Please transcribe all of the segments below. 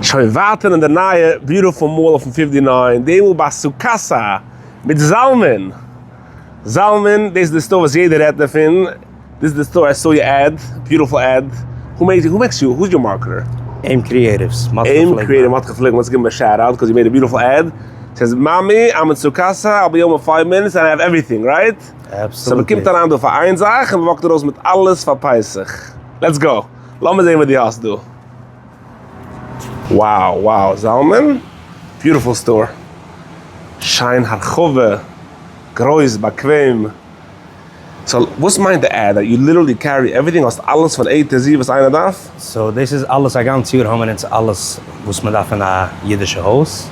שוין ווייטער אין די נייע beautiful mall אויפן 59, די מאל ביי סוכסא מיט זלמן. זלמן, דאס איז די store וואס יעדער רעדט דערפון, דאס איז די store, I saw your ad, beautiful ad, who made who makes you, who's your marketer? AIM Creatives, מאטקע AIM פלעגמאן. Creative, מאטקע פלעגמאן, let's give him a shout out, because you made a beautiful ad. Says מאמי, I'm in סוכסא, I'll be home in 5 minutes and I have everything, right? So מ'קומט אריין דא פאר איין זאך און מ'וואקט ארויס מיט אלעס פאר פסח. Let's go. לאמיר זען וואס דו האסט דא. Wow, wow, זלמן. Beautiful store. שיין הרחבה. גרויס, באקוועם. So וואס מיינט די ad? That you literally carry everything? האסט אלעס פון A to Z וואס איינער דארף? So דאס איז אלעס א גאנץ יאר האבן מיר אונז אלעס וואס מען דארף אין א אידישע הויז.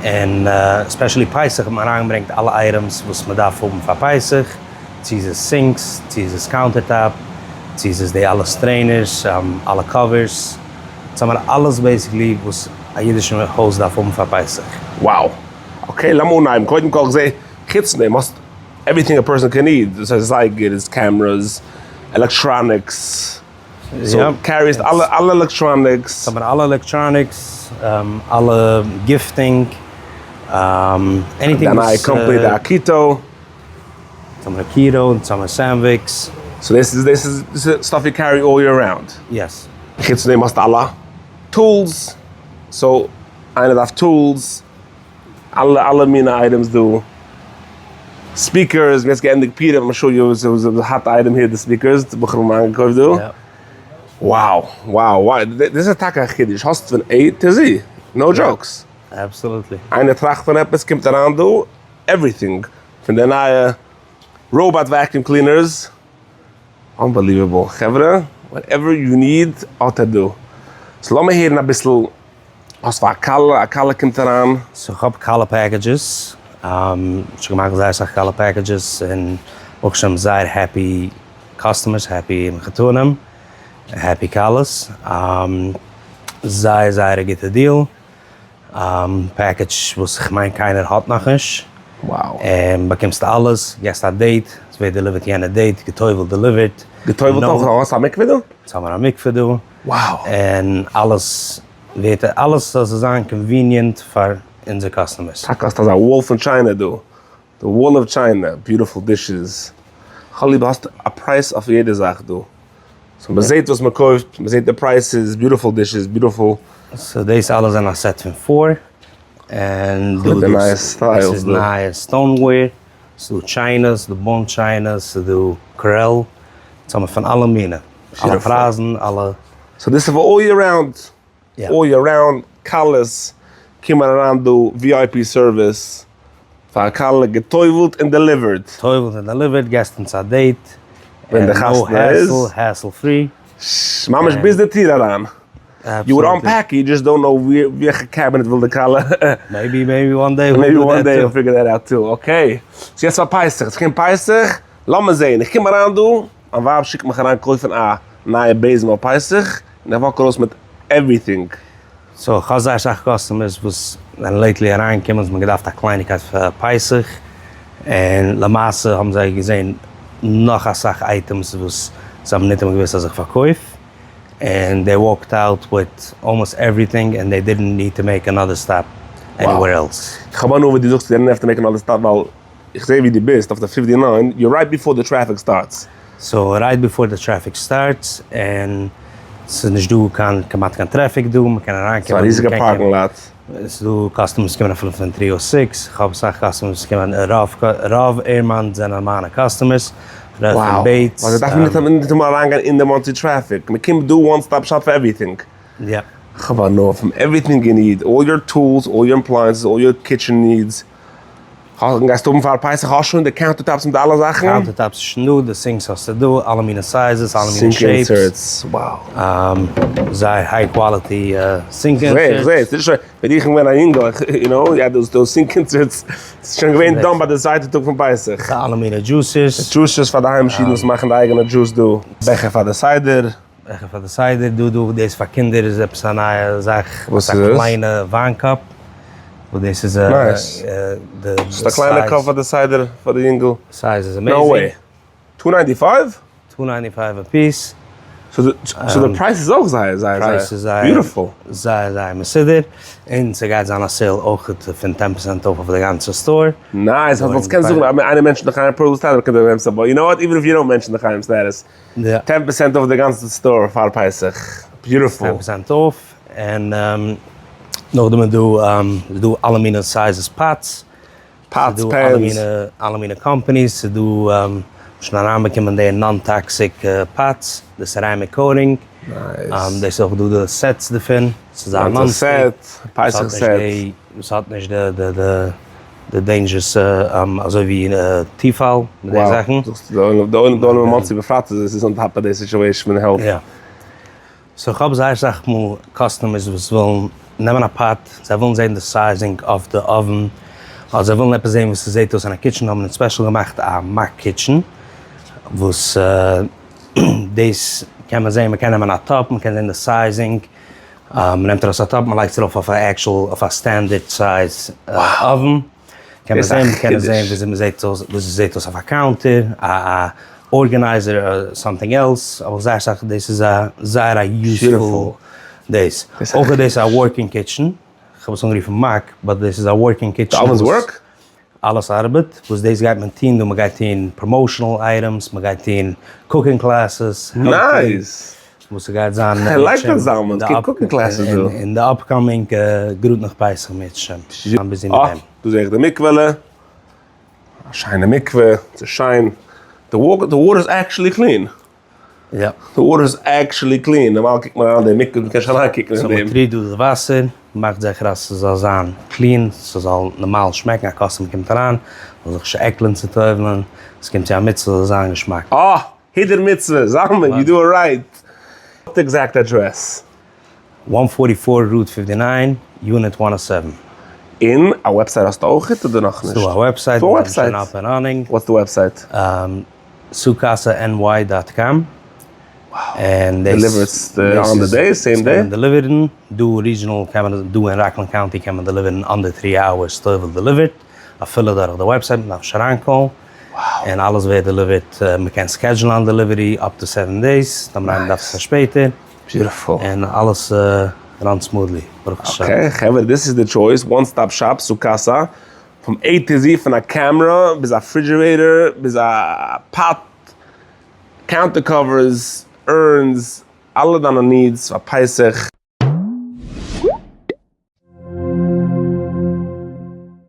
און especially פסח האט מען אריינגעברענגט אלע items וואס מען דארף האבן פאר פסח. צו איז עס sinks, צו איז עס countertop, צו איז עס די אלע strainers, אלע covers. אונז האבן אלעס basically וואס א אידישע הויז דארף האבן פאר פסח. Wow. Okay, לאמיר אנהייבן. קודם כל איך זע, חוץ דעם האסט everything a person can need. דאס הייסט זייגערס, cameras, electronics. So carry סט אלע אלע electronics. האבן אלע electronics, אלע gifting, anything די נייע קאמפאני די אקיטא. צאמער אקיטא און צאמער סענוויקס. So דאס איז דאס איז stuff you carry all year round? Yes. חוץ דעם האסטו אלע tools, so איינער דארף tools, אלע אלע מיני items דא, speakers, מ'האט געענדיגט פירעם, I'm sure you hot item here די speakers, די בחורים האבן איינגעקויפט דא. Wow wow wow, דאס איז טאקע א חידוש, האסט פון A to Z, no jokes. Absolutely. איינער טראכט פון עפעס קומט אריין דא, everything, פון די נייע robot vacuum cleaners, unbelievable, חברה, whatever you need האט ער דא. So לאמיר הערן אביסל, האסט פאר א כלה, א כלה קומט אריין. So כ'האב כלה packages, שוין געמאכט זייער אסאך כלה packages, און ברוך השם זייער happy customers, happy מחותנים, happy כלות, זייער זייער א גוטע deal. Package וואס איך מיין קיינער האט נאכנישט. און באקומסט אלעס, געסט א date, עס ווערט delivered יענע date, גע'טובל'ט delivered. גע'טובל'ט אויך? האסט א מקווה דא? אונז האבן א מקווה דא. און אלעס ווערט, אלעס זאל זיין convenient פאר אונזער customers. טאקע האסט אזא wall פון China דא. די wall of China, beautiful dishes. כ'האב ליב האסט א price אויף יעדע זאך דא. So מ'זעט וואס מ'קויפט, מ'זעט די prices, beautiful dishes, beautiful. So דאס אלעס זענען א set פון פאר. און דא די נייע styles דאס איז נייע stoneware, ס'דא china, ס'דא bone china, ס'דא Corelle, אונז האבן פון אלע מינים, אלע פרייזן, אלע. So דאס איז פאר all year round, all year round, כלות קומען אריין דא, VIP service פאר א כלה גע'טובל'ט און delivered. טובל'ט און delivered, געסט אונז א date, ווען די חתונה איז. No hassle, hassle free. ממש ביז די טיר אריין. You would unpack you just don't know וועלכע cabinet וויל די כלה. Maybe maybe one day. Maybe one day we'll figure that out too. Okay. So יעצט פאר פסח, עס קומט פסח, לאמיר זעהן, איך קום אריין דא, מיין ווייב שיקט מיך אריין קויפן א נייע בעזעם אויף פסח, און איך walk ארויס מיט everything. So איך האב זייער אסאך customers וואס זענען lately אריינגעקומען וואס מען געדארפט א קלייניגקייט פאר פסח, און למעשה האבן זיי געזען נאך אסאך items וואס זיי האבן ניטאמאל געוואוסט אז איך פארקויף, און they walked out with almost everything and they didn't need to make another stop anywhere else. איך האב הנאה וואס דו זאגסט they didn't have to make another stop ווייל איך זעה ווי דו ביסט אויף די 59, you're right before the traffic starts. So right before the traffic starts, און ס'איז נישט דא קיין כמעט קיין טרעפיק דא, מ'קען אריינקומען. ס'איז א ריזיגע parking lot. ס'איז דא customers וואס קומען אפילו פון 306, איך האב אסאך customers וואס קומען, רוב עירמאנט זענען מיינע customers, רוב פון בעיטס. ווייל זיי דארפן ניטאמאל אריינגיין אין די מאנסי טרעפיק, מ'קומט דא one stop shop פאר everything. יא. כ'האב הנאה פון everything you need, all your tools, all your appliances, all your kitchen needs. גייסט האבן פאר פסח האסט שוין די countertops מיט אלע זאכן? Countertops איז שוין דא, די sinks האסטו דא, אלע מיני sizes, אלע מיני shapes. Sink inserts, wow. זייער high quality sink inserts. איך זעה, איך זעה, ווען איך בין געווען א יונגל, you know, יא דאס דאס sink inserts, ס'איז שוין געווען done ביי די צווייטע טאג פון פסח. אלע מיני juicers. Juicers פאר די היימישע אידן וואס מאכן די אייגענע דזשוס דא. בעכער פאר די סדר. בעכער פאר די סדר, דא דא דאס פאר קינדער איז עפעס א נייע זאך. וואס איז עס? א קליינע וויין cup. וואס דאס איז א. Nice. ס'איז א קליינע cup פאר די סדר פאר די יונגל. Size איז amazing. No way. 295? 295 a piece. So די price איז אויך זייער זייער זייער beautiful. זייער זייער מסודר, און ס'גייט זיין א sale אויך פון 10% off אויף די גאנצע store. Nice, וואלסט קענען זאגן אז איינער mention ט די חיים personal status, קען דער וועבסייט, but you know what, even if you don't mention די חיים status, 10% off די גאנצע store פאר פסח, beautiful. 10% off, און נאכדעם איז דא אלע מיני sizes pots, pots, pans. אלע מיני companies, ס'איז דא שוין אריינבאקומען די non toxic pots, די ceramic coating, דאס איז אויך דא די sets דערפון, ס'איז א non set, פסח set. וואס האט נישט די dangerous אזוי ווי Tefal מיט די זאכן. די עולם אין מאנסי בפרט איז on top of די situation מיט health. יא. So איך האב זייער סאך מאל customers וואס ווילן נעמען א pot, זיי ווילן זען די sizing אויף די oven, אדער זיי ווילן עפעס זען וואס ס'זעט אויס אין א kitchen, האבן אונז special געמאכט א mock kitchen, וואס דאס קען מען זען, מ'קען נעמען א טאפ, מ'קען זען די sizing, מ'נעמט ארויס א טאפ, מ'לייגט עס ארויף אויף א actual, אויף א standard size oven, קען מען זען, מ'קען עס זען וויאזוי מ'זעט אויס, וויאזוי ס'זעט אויס אויף א counter, א א organizer or something else, אבער זייער אסאך דאס איז א זייער א useful דאס. אויך איז דאס א working kitchen, כ'האב עס אנגערופן mock, but דאס איז א working kitchen. די ovens work? אלעס ארבעט, וואס דאס גייט מען טון דא, מען גייט טון promotional items, מען גייט טון cooking classes. Nice! וואס ס'גייט זיין. I like that זלמן, ס'קומט cooking classes דא. אין די upcoming גראד נאך פסח מירצעשעם. זיין busy מיט דעם. דא זעה איך די מקווה'לע. א שיינע מקווה, ס'איז שיין. די water איז actually clean. יא. די water איז actually clean, נארמאל קוקט מען אריין די מקווה, מ'קען נישט אריינקוקן אין דעם. So מ'טריט דא די וואסער, מ'מאכט זיכער אז ס'זאל זיין clean, ס'זאל נארמאל שמעקן, א customer קומט אריין, זאל זיך נישט עקלען צו טובל'ן, ס'קומט צו א מצוה זאל זיין געשמאק. אה! הידור מצוה! זלמן, you do it right! What's the exact address? 144 Route 59, Unit 107. און א website האסטו אויכעט אדער נאכנישט? ס'דא א website, ס'דא א website. שוין up and running. What's the website? SuCasaNY dot com. Delivered on the day, same day? Deliver ן, דא regional קען מען, דא אין Rockland County קען מען deliver ן under 3 hours טובל delivered, אפילו דורך די website, מען דארף נישט אריינקאלן, און אלעס ווערט delivered, מען קען schedule ן delivery up to 7 days, טאמער איינער דארף עס פאר שפעטער. Beautiful. און אלעס run smoothly, ברוך השם. Okay חברה, דאס איז די choice, one stop shop, Su Casa, פון A to Z, פון א קעמרא ביז א refrigerator ביז א pot, counter covers, urns, אלע דיינע needs פאר פסח.